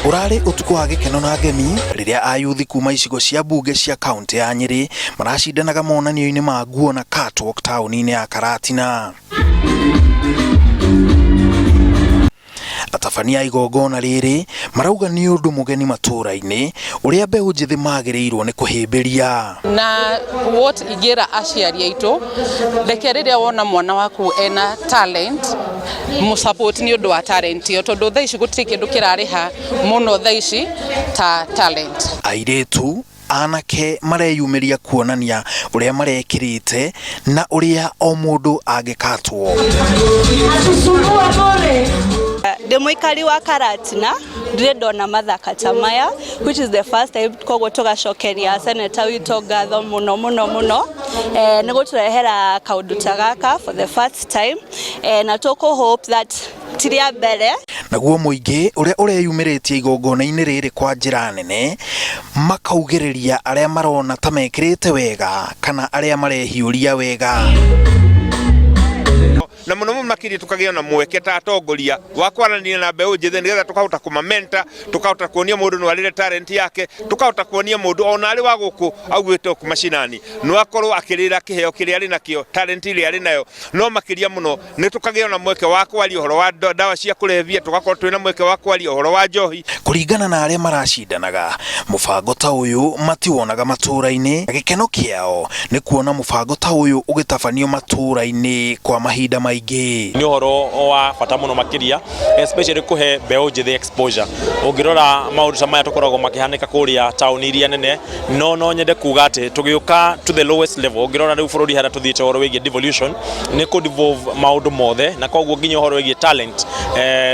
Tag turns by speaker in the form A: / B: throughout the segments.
A: Ũrarĩ ũtukũ wa gĩkeno na ngemi rĩrĩa ayuthi kuma icigo cia mbunge cia kaunti ya Nyĩrĩ maracindanaga monanio-inĩ ma nguo na catwalk taũni-inĩ ya Karatina. Atabania a igongona rĩrĩ marauga nĩ ũndũ mũgeni matũũra-inĩ ũrĩa mbeũ njĩthĩ magĩrĩirwo nĩ kũhĩmbĩria.
B: Na what ingĩra aciari aitũ, reke rĩrĩa wona mwana waku ena talent, mũsupport nĩ ũndũ wa talent ĩyo, tondũ thaa ici gũtirĩ kĩndũ kĩrarĩha mũno thaa ici ta talent.
A: Airĩtu anake mareyumĩria kuonania ũrĩa marekĩrĩte na ũrĩa o mũndũ angĩkatwo.
C: Ndĩ mũikari wa Karatina, ndirĩ ndona mathaka ta maya, which is the first time, koguo tũgacokeria senator witũ ngatho mũno mũno mũno nĩ gũtũrehera kaũndũ ta gaka for the first time, na tũkũ hope that ti rĩa mbere.
A: Naguo mũingĩ ũrĩa ũreyumĩrĩtie igongona-inĩ rĩrĩ kwa njĩra nene makaugĩrĩria arĩa marona ta mekĩrĩte wega kana arĩa marehiũria wega.
D: Na muno muno makiria tukagia na mweke ta atongoria wa kwaranĩria na mbeũ njĩthĩ, nĩgetha tukahota kũmamenta, tukahota kuonia mũndũ no arĩre talent yake, tukahota kuonia mũndũ ona arĩ wa gũkũ augĩte gũkũ macinani no akorwo akĩrĩra kĩheo kĩrĩa arĩ nakĩo, talent ĩrĩa arĩ nayo. No makĩria mũno nĩ tukagĩa na mweke wa kwaria ũhoro wa ndawa cia kũrebia, tugakorwo twĩna mweke wa kwaria ũhoro wa njohi.
A: Kũringana na arĩa maracindanaga, mũbango ta ũyũ matiwonaga matũũra-inĩ, na gĩkeno kĩao nĩ kuona mũbango ta ũyũ ũgĩtabanio matũũra-inĩ kwa mahinda maingĩ.
E: Nĩ ũhoro wa bata mũno makĩria, especially kũhe mbeũ njĩthĩ exposure. Ũngĩrora maũndũ ta maya tũkoragwo makĩhanĩka kũrĩa taũni iria nene, no nyende kuga atĩ tũgĩũka to the lowest level, ũngĩrora rĩu bũrũri harĩa tũthiĩte ũhoro wĩgiĩ devolution, nĩ kũ devolve maũndũ mothe, na koguo nginya ũhoro wĩgiĩ talent,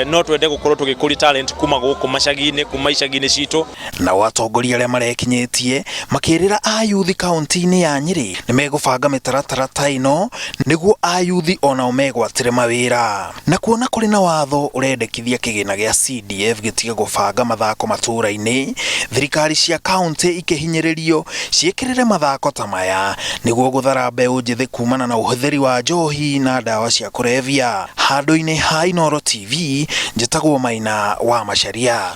E: no twende gũkorwo tũgĩkũria talent kuma gũkũ macagi-inĩ, kuma icagi-inĩ citũ.
A: Nao atongoria arĩa marekinyĩtie makĩrĩra ayuthi kaunti-inĩ ya Nyĩrĩ nĩ megũbanga mĩtaratara ta ĩno nĩguo ayuthi onao megwatĩre mawĩra. Na kuona kũrĩ na watho ũrendekithia kĩgĩna gĩa CDF gĩtige gũbanga mathako matũũra-inĩ, thirikari cia kaunti ikĩhinyĩrĩrio ciĩkĩrĩre mathako ta maya nĩguo gũthara mbeũ njĩthĩ kumana na ũhũthĩri wa njohi na ndawa cia kũrebia. Handũ-inĩ ha Inooro TV, njĩtagwo Maina wa Macharia.